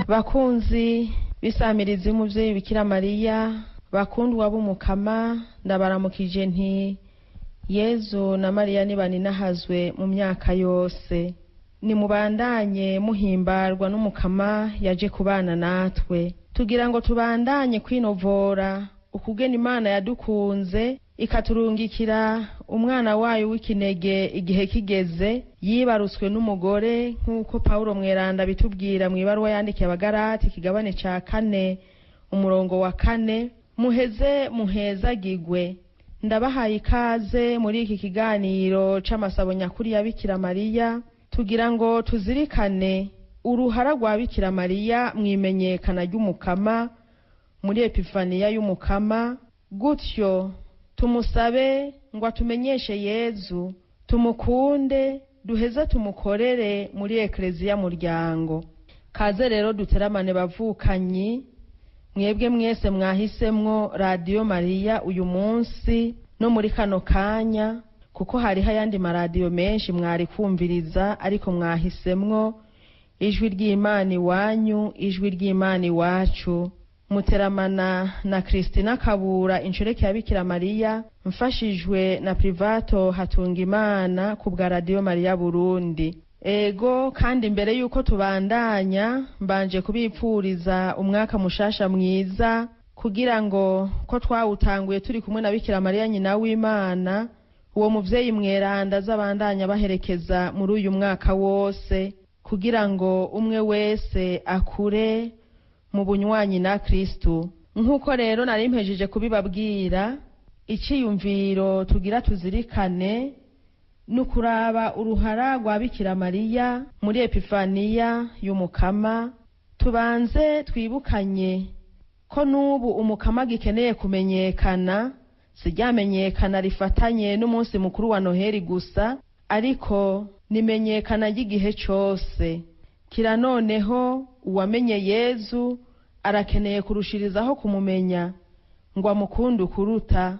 Bakunzi b'isamirizi y'umuvyeyi Bikira Mariya, bakundwa b'Umukama, ndabaramukije nti Yezu na Mariya nibaninahazwe mu myaka yose. Nimubandanye muhimbarwa n'Umukama yaje kubana natwe, tugira ngo tubandanye kwinovora ukugena Imana yadukunze ikaturungikira umwana wayo w'ikinege igihe kigeze, yibarutswe n'umugore, nk'uko Pawulo mweranda bitubwira mw'ibaruwa yandikiye Abagarati ikigabane ca 4 umurongo wa 4. Muheze muhezagigwe. Ndabahaye ikaze muri iki kiganiro c'amasabo nyakuri ya Bikira Mariya, tugira ngo tuzirikane uruhara rwa Bikira Mariya mw'imenyekana ry'Umukama, muri Epifaniya y'Umukama, gutyo tumusabe ngo atumenyeshe Yezu, tumukunde, duheze tumukorere muri Ekleziya muryango. Kaze rero duteramane bavukanyi, mwebwe mwese mwahisemwo Radiyo Mariya uyu munsi no muri kano kanya, kuko hariho ayandi maradiyo menshi mwari kumviriza, ariko mwahisemwo ijwi ry'Imana iwanyu, ijwi ry'Imana iwacu. Muteramana na Kristina Kabura, inshoreke ya Bikira Mariya, mfashijwe na Privato Hatungimana ku bwa Radiyo Mariya Burundi. Ego, kandi mbere yuko tubandanya, mbanje kubipfuriza umwaka mushasha mwiza, kugira ngo ko twawutanguye turi kumwe na Bikira Mariya nyina w'Imana, uwo muvyeyi mweranda azabandanya baherekeza muri uyu mwaka wose, kugira ngo umwe wese akure mu bunywanyi na Kristu. Nk'uko rero nari mpejeje kubibabwira, iciyumviro tugira tuzirikane ni ukuraba uruhara rwa Bikira Mariya muri Epifaniya y'Umukama. Tubanze twibukanye ko n'ubu Umukama agikeneye kumenyekana, si ryamenyekana rifatanye n'umunsi mukuru wa Noheli gusa, ariko nimenyekana ry'igihe cose. Kira noneho uwamenye Yezu arakeneye kurushirizaho kumumenya ngo amukunde ukuruta,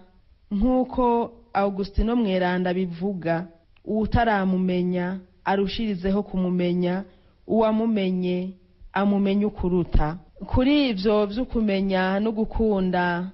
nk'uko Augustino mweranda bivuga, uwutaramumenya arushirizeho kumumenya, uwamumenye amumenye ukuruta. Kuri ivyo vy'ukumenya no gukunda,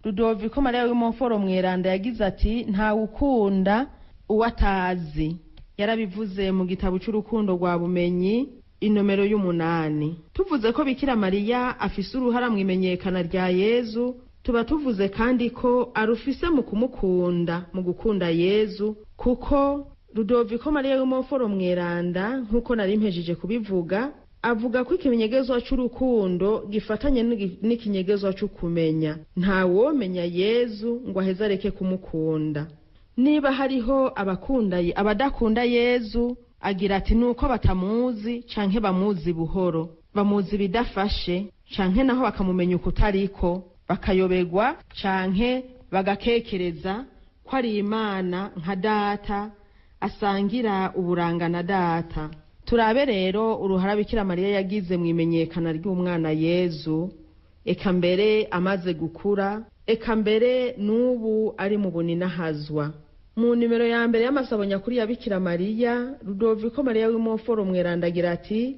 Rudoviko Mariya w'Imoforo mweranda yagize ati ntawukunda uwatazi. Yarabivuze mu gitabo c'urukundo rwa bumenyi, inomero y'8. Tuvuze ko Bikira Mariya afise uruhara mw'imenyekana rya Yezu, tuba tuvuze kandi ko arufise mu kumukunda, mu gukunda Yezu, kuko Rudoviko Mariya w'Imoforo mweranda, nk'uko nari mpejeje kubivuga, avuga ko ikinyegezwa c'urukundo gifatanye n'ikinyegezwa c'ukumenya. Ntawomenya Yezu ngo aheze areke kumukunda. Niba hariho abakunda abadakunda Yezu, agira ati nuko batamuzi canke bamuzi buhoro, bamuzi bidafashe, canke naho bakamumenya ukutariko, bakayobegwa canke bagakekereza ko ari Imana nka data asangira uburanga na data. Turabe rero uruhara Bikira Mariya yagize mw'imenyekana ry'umwana Yezu, eka mbere amaze gukura, eka mbere n'ubu ari mu buninahazwa. Mu nimero ya 1 y'amasabo nyakuri ya Bikira Mariya, Rudoviko Mariya w'Imoforo mweranda agira ati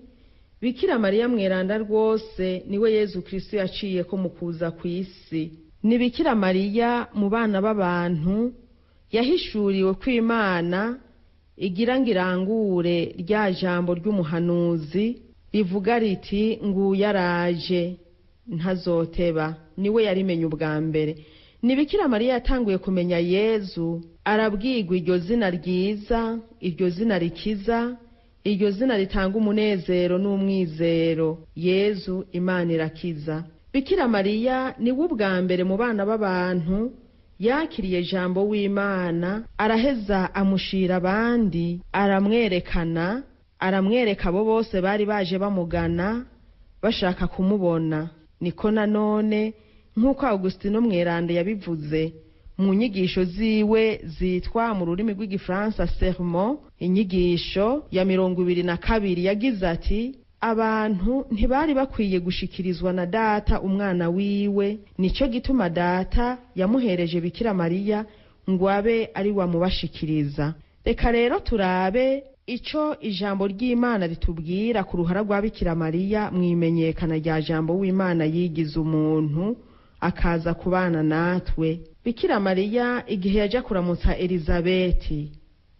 Bikira Mariya mweranda rwose niwe Yezu Kristo yaciye ko mu kuza kw'isi. Ni Bikira Mariya mu bana b'abantu yahishuriwe ko Imana igira ngo irangure rya jambo ry'umuhanuzi rivuga riti nguyu araje ntazoteba. Niwe yarimenye ubwa mbere. Ni Bikira Mariya yatanguye kumenya Yezu, arabwirwa iryo zina ryiza, iryo zina rikiza, iryo zina ritanga umunezero n'umwizero, Yezu Imana irakiza. Bikira Mariya niwe ubwa mbere mu bana b'abantu yakiriye jambo w'Imana, araheza amushira abandi, aramwerekana, aramwereka abo bose bari baje bamugana bashaka kumubona. Niko nanone nk'uko Augustino mweranda yabivuze mu nyigisho ziwe zitwa mu rurimi rw'igifaransa sermon, inyigisho ya 22, yagize ati abantu ntibari bakwiye gushikirizwa na data umwana wiwe, nico gituma data yamuhereje Bikira Mariya ngo abe ari wamubashikiriza. Reka rero turabe Ico ijambo ry'Imana ritubwira ku ruhara rwa Bikira Mariya mw'imenyekana rya Jambo w'Imana yigize umuntu akaza kubana natwe. Bikira Mariya igihe yaja kuramutsa Elizabeti,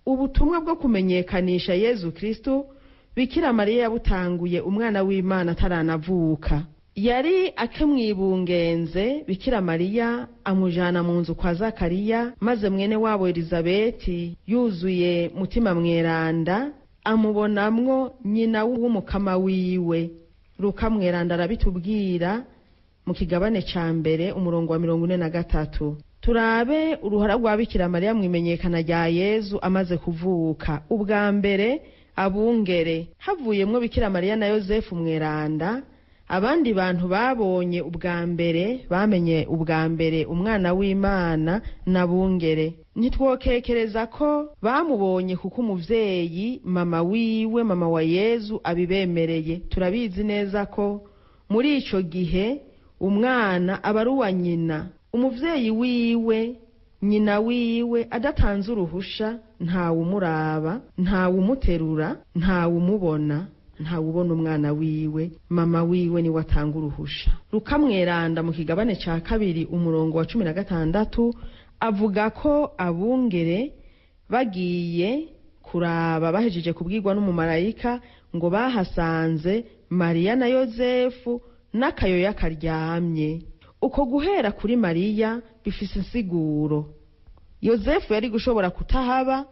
ubutumwa bwo kumenyekanisha Yezu Kristo Bikira Mariya yabutanguye umwana w'Imana ataranavuka. Yari akimwibungenze, Bikira Mariya amujana mu nzu kwa Zakariya, maze mwene wabo Elizabeti yuzuye Mutima Mweranda amubonamwo nyina w'umukama wiwe. Luka Mweranda arabitubwira mu kigabane ca mbere umurongo wa 43. Turabe uruhara rwa Bikira Mariya mw'imenyekana rya Yezu amaze kuvuka. Ubwa mbere abungere havuyemwo Bikira Mariya na Yozefu Mweranda. Abandi bantu babonye ubwa mbere, bamenye ubwa mbere umwana w'Imana n'abungere. Ntitwokekereza ko bamubonye kuko umuvyeyi mama wiwe, mama wa Yezu, abibemereye. Turabizi neza ko muri ico gihe umwana aba ari uwa nyina. Umuvyeyi wiwe, nyina wiwe adatanze uruhusha, ntawumuraba, ntawumuterura, ntawumubona, ntawubona umwana wiwe. Mama wiwe niwe atanga uruhusha. Luka Mweranda mu kigabane ca kabiri umurongo wa 16 avuga ko abungere bagiye kuraba bahejeje kubwirwa n'umumarayika ngo bahasanze Mariya na Yozefu n'akayoya karyamye. Uko guhera kuri Mariya bifise insiguro. Yozefu yari gushobora kutahaba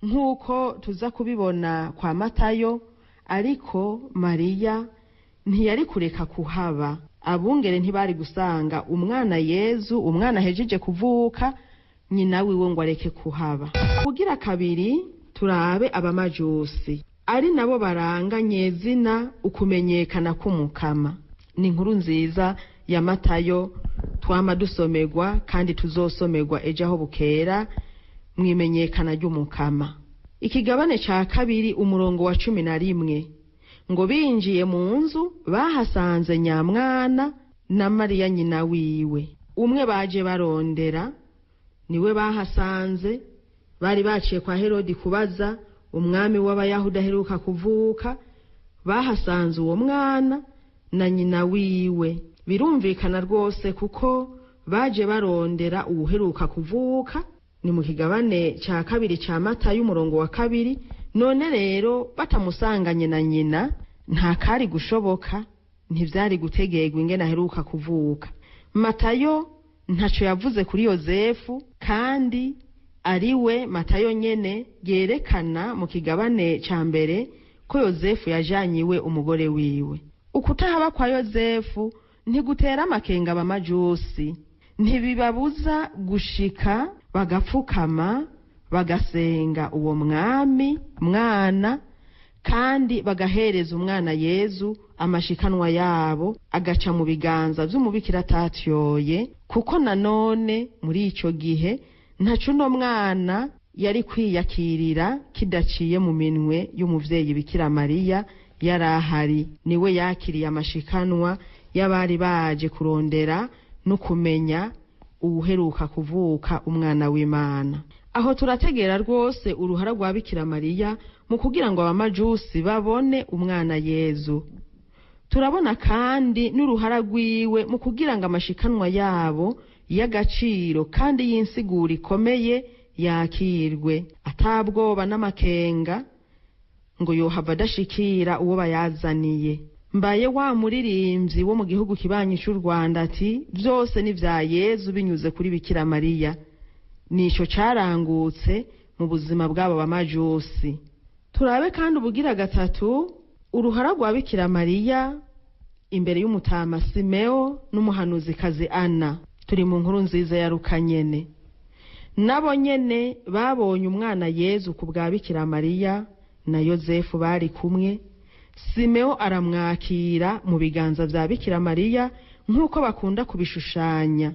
nk'uko tuza kubibona kwa Matayo, ariko Mariya ntiyari kureka kuhaba. Abungere ntibari gusanga umwana Yezu, umwana ahejeje kuvuka, nyina wiwe ngo areke kuhaba. Kugira kabiri turabe abamajusi, ari nabo baranga nyezina ukumenyekana k'umukama. Ni inkuru nziza ya Matayo twama dusomerwa kandi tuzosomerwa ejo aho bukera mwimenyekana ry'umukama. Ikigabane ca kabiri umurongo wa 11 ngo binjiye mu nzu bahasanze nyamwana na Mariya nyina wiwe. Umwe baje barondera niwe bahasanze. Bari baciye kwa Herodi kubaza umwami w'Abayahudi aheruka kuvuka, bahasanze uwo mwana na nyina wiwe. Birumvikana rwose kuko baje barondera uwuheruka kuvuka. Ni mu kigabane ca kabiri ca Matayo umurongo wa 2. None rero batamusanganye na nyina nta kari gushoboka, ntivyari gutegerwa ingene aheruka kuvuka. Matayo ntaco yavuze kuri Yozefu, kandi ariwe Matayo nyene yerekana mu kigabane ca mbere ko Yozefu yajanye iwe umugore wiwe. Ukutahaba kwa Yozefu ntigutera amakenga abamajusi, ntibibabuza gushika bagapfukama bagasenga uwo mwami mwana, kandi bagahereza umwana Yezu amashikanwa yabo agaca mu biganza vy'umubikira atatyoye, kuko nanone muri ico gihe ntaco uno mwana yari kwiyakirira kidaciye mu minwe y'umuvyeyi Bikira Mariya yari ahari. Niwe yakiriye amashikanwa y'abari baje kurondera no kumenya uwuheruka kuvuka umwana w'Imana. Aho turategera rwose uruhara rwa Bikira Mariya mu kugira ngo abamajusi babone umwana Yezu. Turabona kandi n'uruhara rwiwe mu kugira ngo amashikanwa yabo y'agaciro kandi y'insiguro ikomeye yakirwe atabwoba n'amakenga ngo yohava adashikira uwo bayazaniye. Mbaye wa muririmbyi wo mu gihugu kibanyi c'u Rwanda ati vyose ni vya Yezu binyuze kuri Bikira Mariya. Nico carangutse mu buzima bw'abo bamajusi. Turabe kandi ubugira gatatu uruhara rwa Bikira Mariya imbere y'umutama Simeo n'umuhanuzikazi Ana. Turi mu nkuru nziza ya Luka nyene. Nabo nyene babonye umwana Yezu ku bwa Bikira Mariya na Yozefu bari kumwe. Simeo aramwakira mu biganza vya Bikira Mariya nk'uko bakunda kubishushanya,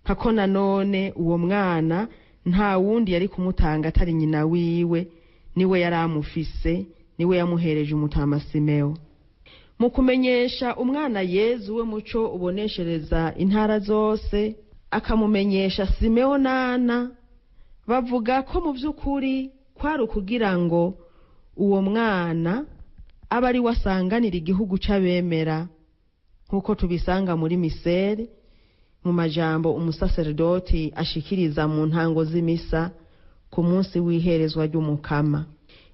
kako nanone uwo mwana nta wundi yari kumutanga atari nyina wiwe, niwe yari amufise, niwe yamuhereje umutama Simeo. Mu kumenyesha umwana Yezu we muco uboneshereza intara zose, akamumenyesha Simeo na Ana, bavuga ko mu vy'ukuri kwari ukugira ngo Uwo mwana aba ari we asanganira igihugu c'abemera, nk'uko tubisanga muri miseri mu majambo umusaseredoti ashikiriza mu ntango z'imisa ku munsi w'iherezwa ry'umukama.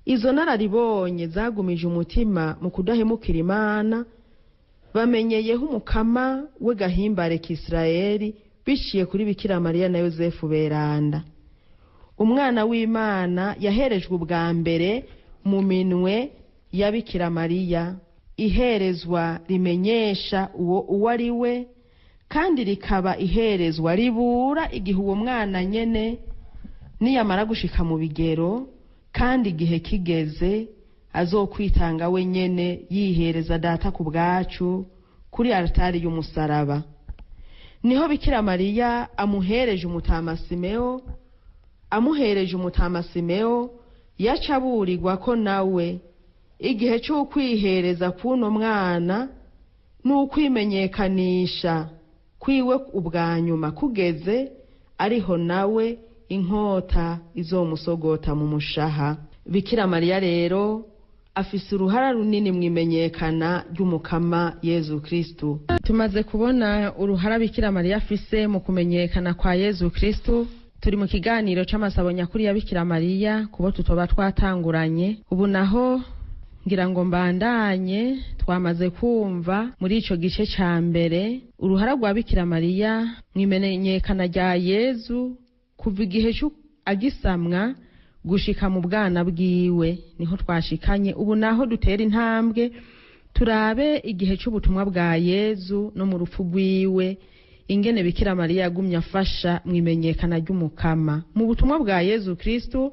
Izo nararibonye zagumije umutima mu kudahemukira Imana, bamenyeyeho umukama we gahimbare k'Isirayeli biciye kuri Bikira Mariya na Yozefu beranda. Umwana w'Imana yaherejwe ubwa mbere mu minwe ya Bikira Mariya, iherezwa rimenyesha uwo uwo ari we, kandi rikaba iherezwa ribura igihe uwo mwana nyene niyamara gushika mu bigero, kandi igihe kigeze azokwitanga we nyene yihereza Data ku bwacu kuri altari y'umusaraba. Niho Bikira Mariya amuhereje umutama Simeo, amuhereje umutama Simeo yaca aburirwa ko nawe igihe c'ukwihereza k'uno mwana n'ukwimenyekanisha kwiwe ubwa nyuma kugeze, ariho nawe inkota izomusogota mu mushaha. Bikira Mariya rero afise uruhara runini mu imenyekana ry'umukama Yezu Kristu. Tumaze kubona uruhara Bikira Mariya afise mu kumenyekana kwa Yezu Kristu. Turi mu kiganiro c'amasabo nyakuri ya Bikira Mariya kubo tutoba twatanguranye. Ubu naho ngira ngo mbandanye, twamaze kumva muri ico gice ca mbere uruhara rwa Bikira Mariya mu imenyekana rya Yezu kuva igihe agisamwa gushika mu bwana bwiwe, niho twashikanye. Ubu naho dutera intambwe turabe igihe c'ubutumwa bwa Yezu no mu rupfu rwiwe, ingene Bikira Mariya yagumye afasha mu imenyekana ry'umukama. Mu butumwa bwa Yezu Kristu,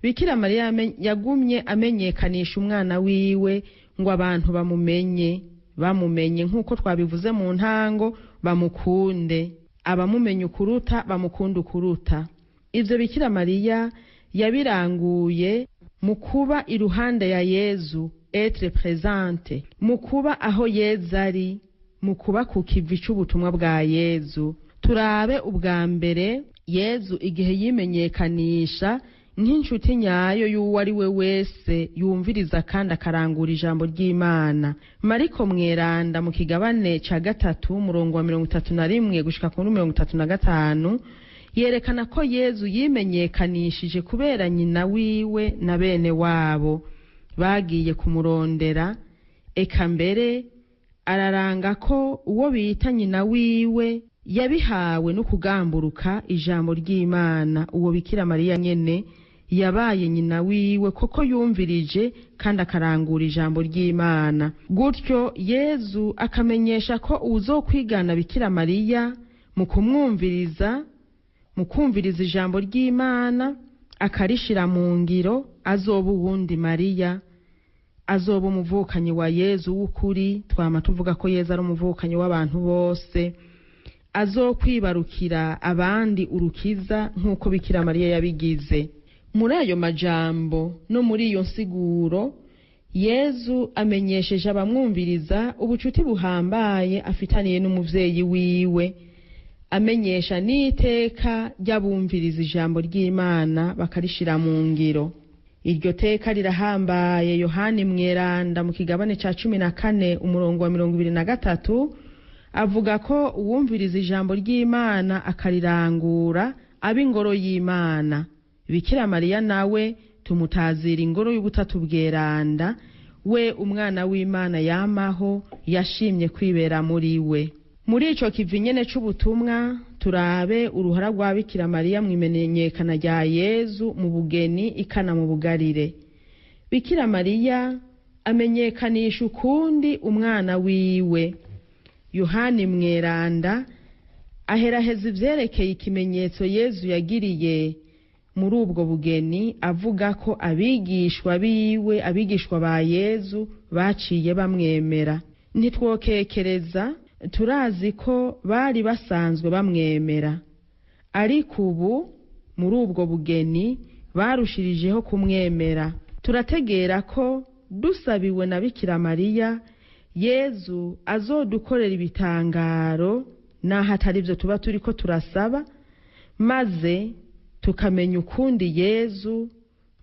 Bikira Mariya yagumye amenyekanisha umwana wiwe ngo abantu bamumenye, bamumenye nk'uko twabivuze mu ntango, bamukunde, abamumenye ukuruta bamukunda ukuruta. Ivyo Bikira Mariya yabiranguye mu kuba iruhande ya Yezu, etre présente, mu kuba aho Yezu ari, mu kuba ku kivi c'ubutumwa bwa Yezu. Turabe ubwa mbere Yezu igihe yimenyekanisha nk'inshuti nyayo y'uwo ari we wese yumviriza kandi akarangura ijambo ry'Imana. Mariko Mweranda mu kigabane ca 3 umurongo wa 31 gushika kuri 35 yerekana ko Yezu yimenyekanishije kubera nyina wiwe na bene wabo bagiye kumurondera. Eka mbere araranga ko uwo bita nyina wiwe yabihawe no kugamburuka ijambo ry'Imana. Uwo Bikira Mariya nyene yabaye nyina wiwe koko yumvirije kandi akarangura ijambo ry'Imana. Gutyo Yezu akamenyesha ko uwuzokwigana Bikira Mariya mu kumwumviriza, mu kumviriza ijambo ry'Imana akarishira mu ngiro, azoba uwundi Mariya, azoba umuvukanyi wa Yezu w'ukuri. Twama tuvuga ko Yezu ari umuvukanyi w'abantu bose, azokwibarukira abandi urukiza nk'uko Bikira Mariya yabigize. Muri ayo majambo no muri iyo nsiguro, Yezu amenyesheje abamwumviriza ubucuti buhambaye afitaniye n'umuvyeyi wiwe, amenyesha n'iteka ry'abumviriza ijambo ry'Imana bakarishira mu ngiro. Iryo teka rirahambaye. Yohani Mweranda mu kigabane ca 14 umurongo wa 23 avuga ko uwumviriza ijambo ry'Imana akarirangura aba ingoro y'Imana. Bikira Mariya nawe tumutazira ingoro y'ubutatu bweranda, we umwana w'Imana yamaho yashimye kwibera muri we. Muri ico kivi nyene c'ubutumwa turabe uruhara rwa Bikira Mariya mu imenyekana rya Yezu mu bugeni ikana mu bugarire. Bikira Mariya amenyekanisha ukundi umwana wiwe. Yohani Mweranda aheraheza ivyerekeye ikimenyetso Yezu yagiriye muri ubwo bugeni, avuga ko abigishwa biwe, abigishwa ba Yezu baciye bamwemera. Ntitwokekereza, turazi ko bari basanzwe bamwemera, ariko ubu muri ubwo bugeni barushirijeho kumwemera. Turategera ko dusabiwe na Bikira Mariya, Yezu azodukorera ibitangaro naho atari byo tuba turiko turasaba, maze tukamenya ukundi Yezu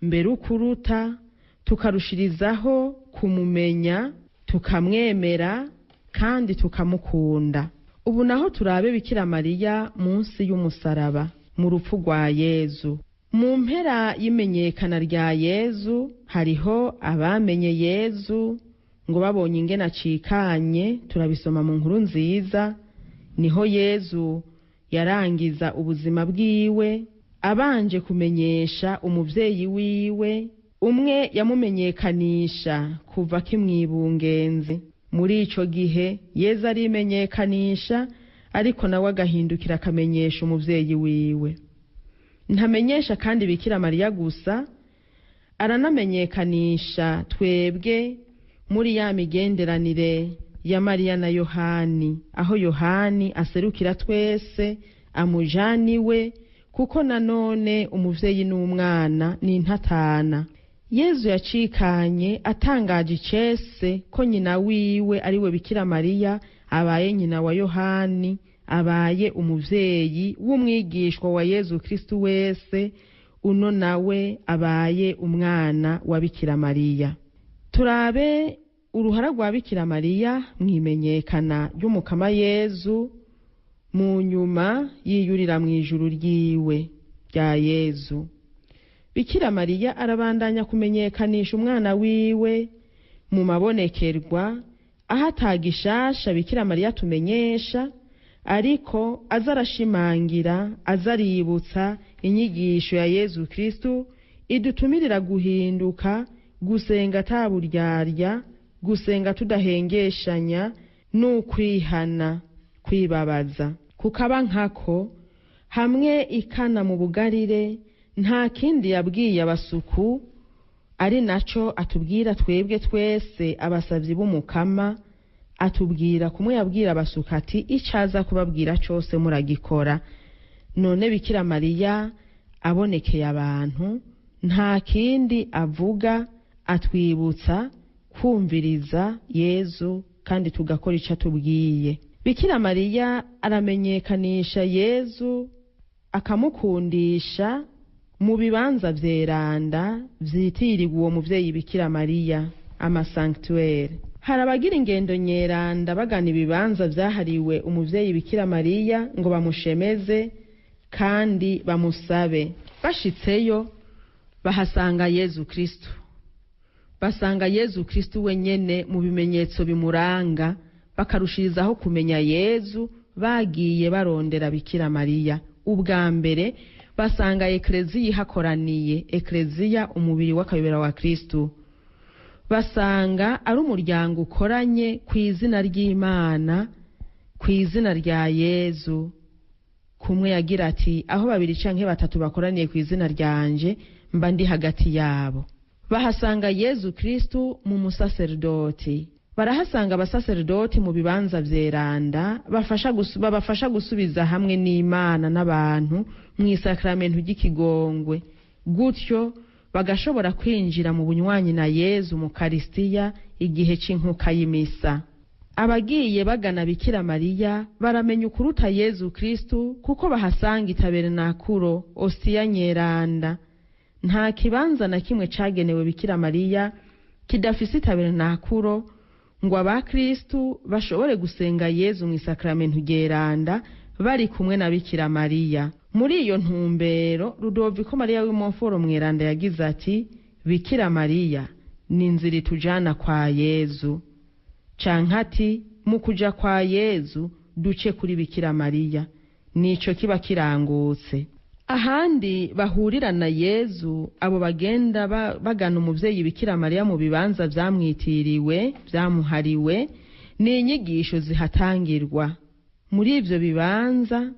mbere ukuruta, Tukarushirizaho kumumenya, tukamwemera kandi tukamukunda. Ubu naho turabe Bikira Mariya munsi y'umusaraba mu rupfu rwa Yezu. Mu mpera y'imenyekana rya Yezu hariho abamenye Yezu ngo babonye ingene acikanye, turabisoma mu nkuru nziza. Niho Yezu yarangiza ubuzima bwiwe abanje kumenyesha umuvyeyi wiwe, umwe yamumenyekanisha kuva kimwibungenze. Muri ico gihe Yezu arimenyekanisha, ariko nawe agahindukira akamenyesha umuvyeyi wiwe. Ntamenyesha kandi Bikira Mariya gusa, aranamenyekanisha twebwe muri ya migenderanire ya Mariya na Yohani, aho Yohani aserukira twese amujaniwe, kuko nanone umuvyeyi n'umwana ni intatana. Yezu yacikanye atangaje icese ko nyina wiwe ariwe Bikira Mariya abaye nyina wa Yohani, abaye umuvyeyi w'umwigishwa wa Yezu Kristu wese, uno nawe abaye umwana wa Bikira Mariya. Turabe uruhara rwa Bikira Mariya mwimenyekana ry'umukama Yezu mu nyuma yiyurira mw'ijuru ryiwe rya Yezu. Bikira Mariya arabandanya kumenyekanisha umwana wiwe mu mabonekerwa, aho atagishasha Bikira Mariya atumenyesha, ariko aza arashimangira, aza aributsa inyigisho ya Yezu Kristu idutumirira guhinduka, gusenga ataburyarya, gusenga tudahengeshanya, n'ukwihana, kwibabaza. Kukaba nkako hamwe ikana mu bugarire, nta kindi yabwiye abasuku, ari naco atubwira twebwe twese abasavyi b'umukama. Atubwira kumwe yabwira abasuku ati icaza kubabwira cose muragikora. None Bikira Mariya abonekeye abantu, nta kindi avuga, atwibutsa kumviriza Yezu kandi tugakora ico atubwiye. Bikira Mariya aramenyekanisha Yezu, akamukundisha mu bibanza vyeranda vyitirirwa uwo muvyeyi Bikira Mariya, amasanctuaire. Hari abagira ingendo nyeranda bagana ibibanza vyahariwe umuvyeyi Bikira Mariya ngo bamushemeze kandi bamusabe. Bashitseyo bahasanga Yezu Kristu. Basanga Yezu Kristu wenyene mu bimenyetso bimuranga, bakarushirizaho kumenya Yezu bagiye barondera Bikira Mariya. Ubwa mbere basanga ekleziya ihakoraniye, ekleziya umubiri w'akayobera wa Kristu. Basanga ari umuryango ukoranye ku izina ry'Imana, ku izina rya Yezu. Kumwe yagira ati aho babiri canke batatu bakoraniye ku izina ryanje mba ndi hagati yabo. Bahasanga Yezu Kristu mu musaserdoti. Barahasanga abasaserdoti mu bibanza vyeranda babafasha gusubiza hamwe n'Imana n'abantu mw'isakramentu ry'ikigongwe, gutyo bagashobora kwinjira mu bunywanyi na Yezu mu Karistiya igihe c'inkuka y'imisa. Abagiye bagana Bikira Mariya baramenya ukuruta Yezu Kristu, kuko bahasanga itabernakulo, ostiya nyeranda. Nta kibanza na kimwe cagenewe Bikira Mariya kidafise itabernakulo ngo abakristu bashobore gusenga Yezu mw'isakramentu ryeranda bari kumwe na Bikira Mariya. Muri iyo ntumbero Rudoviko Mariya w'Imoforo mweranda yagize ati Bikira Mariya ni inzira itujana kwa Yezu, canke ati mu kuja kwa Yezu duce kuri Bikira Mariya, nico kiba kirangutse. Ahandi bahurira na Yezu abo bagenda bagana umuvyeyi Bikira Mariya mu bibanza vyamwitiriwe, vyamuhariwe, ni inyigisho zihatangirwa muri ivyo bibanza.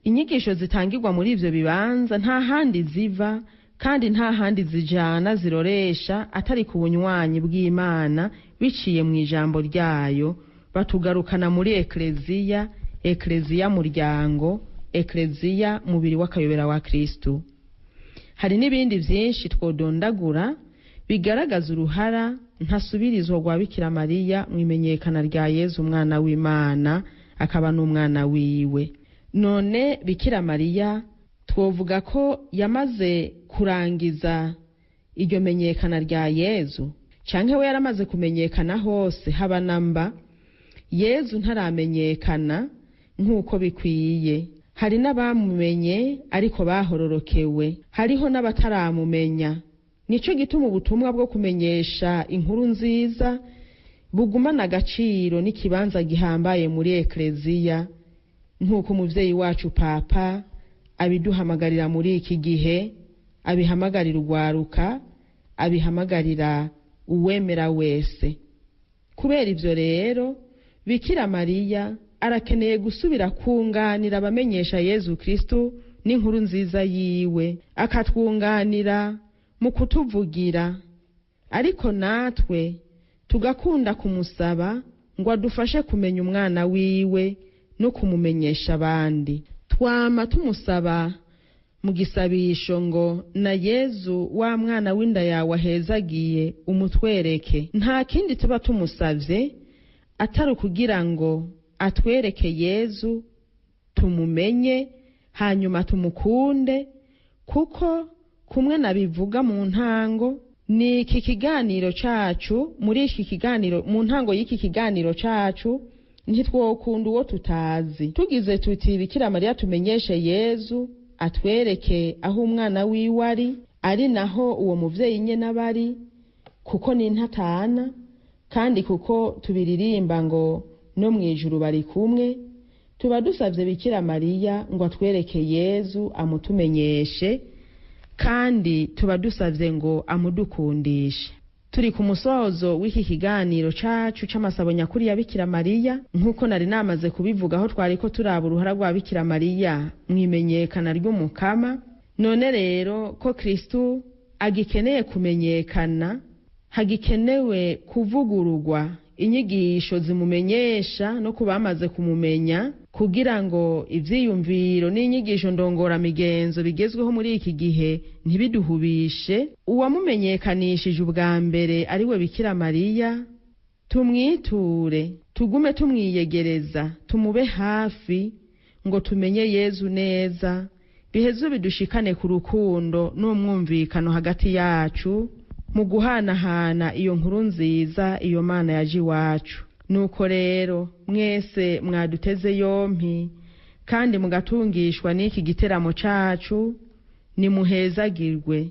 Inyigisho zitangirwa muri ivyo bibanza nta handi ziva kandi nta handi zijana ziroresha atari ku bunywanyi bw'Imana biciye mu ijambo ryayo. Batugarukana muri ekleziya, ekleziya muryango, ekleziya mubiri w'akayobera wa Kristu. Hari n'ibindi vyinshi twodondagura bigaragaza uruhara ntasubirizwa rwa Bikira Mariya mu imenyekana rya Yezu umwana w'Imana akaba n'umwana wiwe. None Bikira Mariya twovuga ko yamaze kurangiza Iryo menyekana rya Yezu, canke we yaramaze kumenyekana hose haba namba? Yezu ntaramenyekana nk'uko bikwiye. Hari n'abamumenye ariko bahororokewe, hariho n'abataramumenya. Nico gituma ubutumwa bwo kumenyesha inkuru nziza bugumana agaciro n'ikibanza gihambaye muri ekleziya, nk'uko umuvyeyi wacu Papa abiduhamagarira muri iki gihe, abihamagarira urwaruka, abihamagarira uwemera wese. Kubera ivyo rero, Bikira Mariya arakeneye gusubira kunganira abamenyesha Yezu Kristu n'inkuru nziza yiwe, akatwunganira mu kutuvugira, ariko natwe tugakunda kumusaba ngo adufashe kumenya umwana wiwe no kumumenyesha abandi. Twama tumusaba mu gisabisho ngo na Yezu wa mwana w'inda yawe ahezagiye umutwereke. Nta kindi tuba tumusavye atari ukugira ngo atwereke Yezu, tumumenye, hanyuma tumukunde, kuko kumwe nabivuga mu ntango ni iki kiganiro cacu, muri iki kiganiro, mu ntango y'iki kiganiro cacu, ntitwokunda uwo tutazi. Tugize tuti Bikira Mariya tumenyeshe Yezu, atwereke aho umwana wiwe ari, ari naho uwo muvyeyi nyene aba ari, kuko ni intatana, kandi kuko tubiririmba ngo no mw'ijuru bari kumwe, tuba dusavye Bikira Mariya ngo atwereke Yezu amutumenyeshe, kandi tuba dusavye ngo amudukundishe. Turi ku musozo w'iki kiganiro cacu c'amasabo nyakuri ya Bikira Mariya. Nk'uko nari namaze kubivugaho, twariko turaba uruhara rwa Bikira Mariya mw'imenyekana ry'Umukama. None rero ko Kristu agikeneye kumenyekana, hagikenewe kuvugururwa inyigisho zimumenyesha no ku bamaze kumumenya, kugira ngo ivyiyumviro n'inyigisho ndongoramigenzo bigezweho muri iki gihe ntibiduhubishe. Uwamumenyekanishije ubwa mbere ari we Bikira Mariya, tumwiture, tugume tumwiyegereza, tumube hafi ngo tumenye Yezu neza, biheze bidushikane ku rukundo n'umwumvikano hagati yacu mu guhanahana iyo nkuru nziza, iyo Mana yaje iwacu. Nuko rero mwese mwaduteze yompi kandi mugatungishwa n'iki giteramo cacu, nimuhezagirwe.